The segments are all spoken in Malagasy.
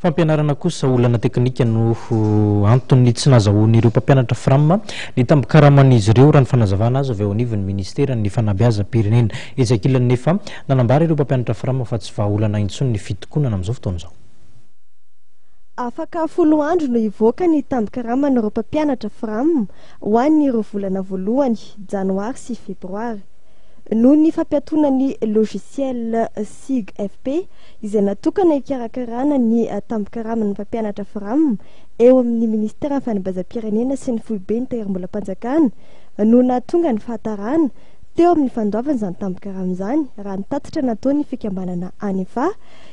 Fampianarana kosa, olana teknika no antony tsy nahazahoan'ireo mpampianatra Fram ny tambin-karaman'izy ireo, raha ny fanazavana azo avy eo anivon'ny ministeran'ny fanabeazam-pirenena. Etsy ankilany nefa, nanambara ireo mpampianatra Fram fa tsy vahaolana intsony ny fitokonana amin'izao fotoana izao. Afaka folo andro no hivoaka ny tambin-karaman'ireo mpampianatra Fram ho an'ireo volana voalohany, janoary sy febroary. Noho ny fampiatoana ny logiciel SIG-FP izay natokana hikarakarana ny tambin-karaman'ny mpampianatra Fram eo amin'ny minisiteran'ny Fanabeazam-pirenena sy ny foiben'ny Tahirimbolam-panjakana no nahatonga ny fahatarana teo amin'ny fandoavana izany tambin-karama izany raha ny tatitra nataon'ny fikambanana Anefa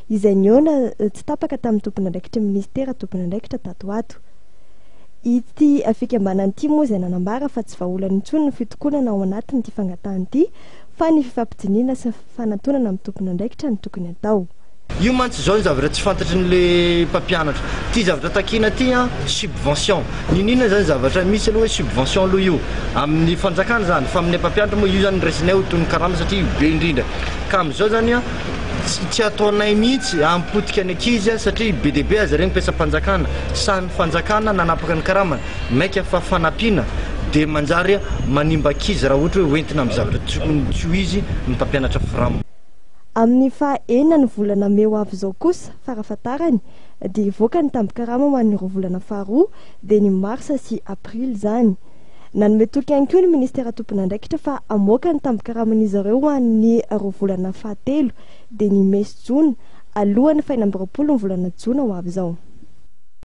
izay nihaona tsy tapaka tamin'ny tompon'andraikitry ny minisitera tompon'andraikitra tato ho ato. Ity fikambanana ity moa izay nanambara fa tsy vahaolana intsony ny fitokonana ao anatin'ity fangatahana ity fa ny fifampidinihana sy ny fifanantonana amin'ny tompon'andraikitra no tokony atao. Io mantsy izao ny zavatra tsy fantatry ny le mpampianatra. Ity zavatra takiana ity an, subvention. N'inon'inona izany zavatra misy aloha hoe subvention aloha io. Amin'ny fanjakana izany, fa aminay mpampianatra moa io izany raisinay ho toy ny karama satria io be indrindra. Ka amin'izao izany an, tsy ataonay mihitsy hampotika ny ankizy satria be dia be aza ireny mpiasam-panjakana. Sahy ny fanjakana nanapaka ny karamany. Mainka fa fanampiana dia manjary manimba ankizy raha ohatra hoe hoentina amin'ny zavatra tokony tsy ho izy ny mpampianatra fram. Amin'ny faha enina ny volana mey ho avy izao kosa, farafahatarany, dia hivoaka ny tambin-karama ho an'ireo volana faharoa, dia ny marsa sy aprily izany. Nanome toky ihany koa ny minisitera tompon'andraikitra fa hamoaka ny tambin-karaman'izy ireo ho an'ny roa volana fahatelo, dia ny mey sy jona, alohan'ny faha 26 ny volana jona ho avy izao.